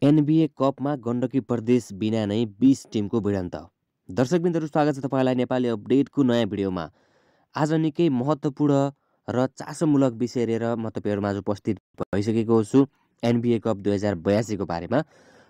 NBA कपमा गण्डकी प्रदेश बिना नै 20 टिमको भिडन्त। दर्शकबिन्दहरू, स्वागत छ तपाईँलाई नेपाली अपडेटको नयाँ भिडियोमा। आज निकै महत्त्वपूर्ण र चासोमूलक विषय लिएर म तपाईँहरूमाझ उपस्थित भइसकेको छु एनबिए कप 2082 को बारेमा।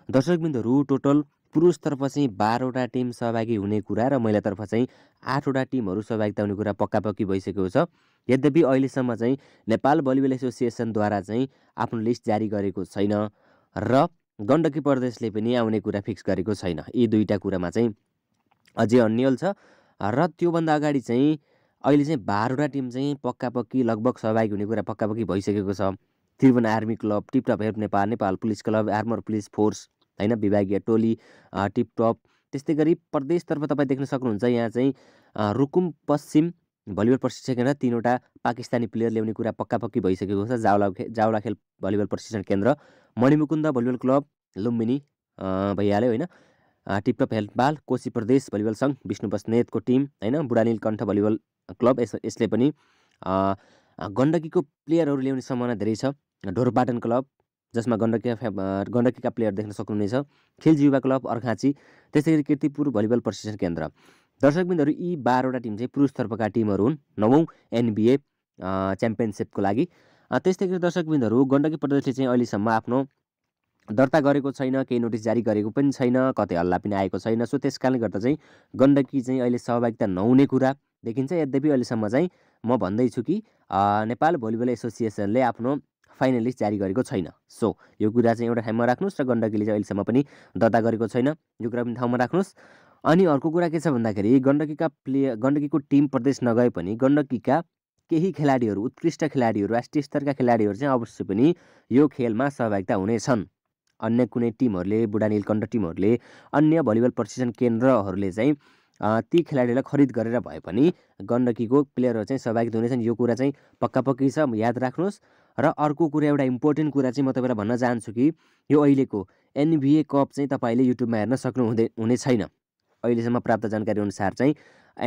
दर्शकबिन्दहरू, टोटल पुरुषतर्फ चाहिँ 12वटा टिम सहभागी हुने कुरा र महिलातर्फ चाहिँ 8वटा टिमहरू सहभागिता हुने कुरा पक्कापक्की भइसकेको छ। यद्यपि अहिलेसम्म चाहिँ नेपाल भलिबल एसोसिएसनद्वारा चाहिँ आफ्नो लिस्ट जारी गरेको छैन र गण्डकी प्रदेशले पनि आउने कुरा फिक्स गरेको छैन। यी दुईटा कुरामा चाहिँ अझै अन्यल छ र त्योभन्दा अगाडि चाहिँ अहिले चाहिँ 12वटा टिम चाहिँ पक्कापक्की लगभग सहभागी हुने कुरा पक्कापक्की भइसकेको छ। Tribhuvan army club, tiptop help Nepal, Nepal police club, armour police force होइन, विभागीय टोली टिपटप। त्यस्तै गरी प्रदेशतर्फ तपाईँ देख्न सक्नुहुन्छ यहाँ चाहिँ रुकुम पश्चिम भलिबल प्रशिक्षण केन्द्र 3वटा पाकिस्तानी प्लेयर ल्याउने कुरा पक्कापक्की भइसकेको छ। जावलाखेल भलिबल प्रशिक्षण केन्द्र, मणिमुकुन्द भलिबल क्लब लुम्बिनी भइहाल्यो होइन, टिपटप हेल्पबाल, कोशी प्रदेश भलिबल सङ्घ, विष्णु बस्नेतको टिम होइन, बुढा नीलकण्ठ भलिबल क्लब, यसले पनि गण्डकीको प्लेयरहरू ल्याउने सम्भावना धेरै छ। ढोरपाटन क्लब जसमा गण्डकीका प्लेयर देख्न सक्नुहुनेछ, खिल्जी युवा क्लब अर्घाँची, त्यसै गरी कीर्तिपुर भलिबल प्रशिक्षण केन्द्र। दर्शकबिन्दहरू, यी 12वटा टिम चाहिँ पुरुषतर्फका टिमहरू हुन् 9औं एनबिए च्याम्पियनसिपको लागि। त्यस्तै गरी दर्शकबिन्दहरू, गण्डकी प्रदेशले चाहिँ अहिलेसम्म आफ्नो दर्ता गरेको छैन, केही नोटिस जारी गरेको पनि छैन, कतै हल्ला पनि आएको छैन। सो त्यस कारणले गर्दा चाहिँ गण्डकी चाहिँ अहिले सहभागिता नहुने कुरा देखिन्छ। यद्यपि अहिलेसम्म चाहिँ म भन्दैछु कि नेपाल भलिबल एसोसिएसनले आफ्नो फाइनल लिस्ट जारी गरेको छैन। सो यो कुरा चाहिँ एउटा ठाउँमा राख्नुहोस् र गण्डकीले चाहिँ अहिलेसम्म पनि दर्ता गरेको छैन, यो कुरा पनि ठाउँमा राख्नुहोस्। अनि अर्को कुरा के छ भन्दाखेरि गण्डकीको टिम प्रदेश नगए पनि गण्डकीका केही खेलाडीहरू, उत्कृष्ट खेलाडीहरू, राष्ट्रिय स्तरका खेलाडीहरू चाहिँ अवश्य पनि यो खेलमा सहभागिता हुनेछन्। अन्य कुनै टिमहरूले, बुढा नीलकण्ठ टिमहरूले, अन्य भलिबल प्रशिक्षण केन्द्रहरूले चाहिँ ती खेलाडीलाई खरिद गरेर भए पनि गण्डकीको प्लेयरहरू चाहिँ सहभागिता हुनेछन्। यो कुरा चाहिँ पक्कापक्की छ, याद राख्नुहोस्। र अर्को कुरा, एउटा इम्पोर्टेन्ट कुरा चाहिँ म तपाईँलाई भन्न चाहन्छु कि यो अहिलेको एनबिए कप चाहिँ तपाईँले युट्युबमा हेर्न हुने छैन। अहिलेसम्म प्राप्त जानकारी अनुसार चाहिँ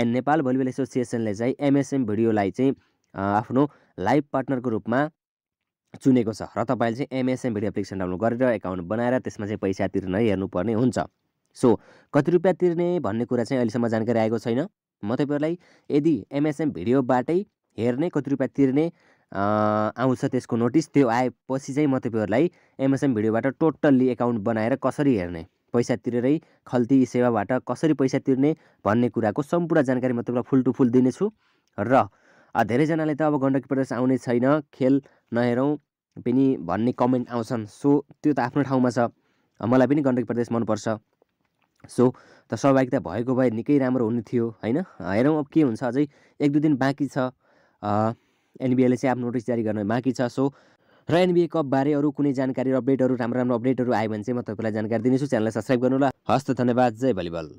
नेपाल भलिबल एसोसिएसनले चाहिँ एमएसएम भिडियोलाई चाहिँ आफ्नो लाइभ पार्टनरको रूपमा चुनेको छ र तपाईँले चाहिँ एमएसएम भिडियो एप्लिकेसन डाउनलोड गरेर एकाउन्ट बनाएर त्यसमा चाहिँ पैसा तिर्न हेर्नुपर्ने हुन्छ। सो कति रुपियाँ तिर्ने भन्ने कुरा चाहिँ अहिलेसम्म जानकारी आएको छैन। म तपाईँहरूलाई यदि एमएसएम भिडियोबाटै हेर्ने, कति रुपियाँ तिर्ने आउँछ त्यसको नोटिस, त्यो आएपछि चाहिँ म तपाईँहरूलाई एमएसएम भिडियोबाट टोटल्ली एकाउन्ट बनाएर कसरी हेर्ने, पैसा तिरेरै खल्ती सेवाबाट कसरी पैसा तिर्ने भन्ने कुराको सम्पूर्ण जानकारी म तपाईँलाई फुल टु फुल दिनेछु। र धेरैजनाले त अब गण्डकी प्रदेश आउने छैन, खेल नहेरौँ पनि भन्ने कमेन्ट आउँछन्। सो त्यो त आफ्नो ठाउँमा छ, मलाई पनि गण्डकी प्रदेश मनपर्छ। सो त सहभागिता भएको भए निकै राम्रो हुने थियो होइन। हेरौँ अब के हुन्छ, अझै 1-2 दिन बाँकी छ, एनबिएले चाहिँ आफ्नो नोटिस जारी गर्न बाँकी छ। सो र एनबिए कपबारे अरू कुनै जानकारी र अपडेटहरू, राम्रो अपडेटहरू आयो भने चाहिँ म तपाईँलाई जानकारी दिनेछु। च्यानललाई सब्सक्राइब गर्नु होला। हस्त, धन्यवाद, जय भलिबल।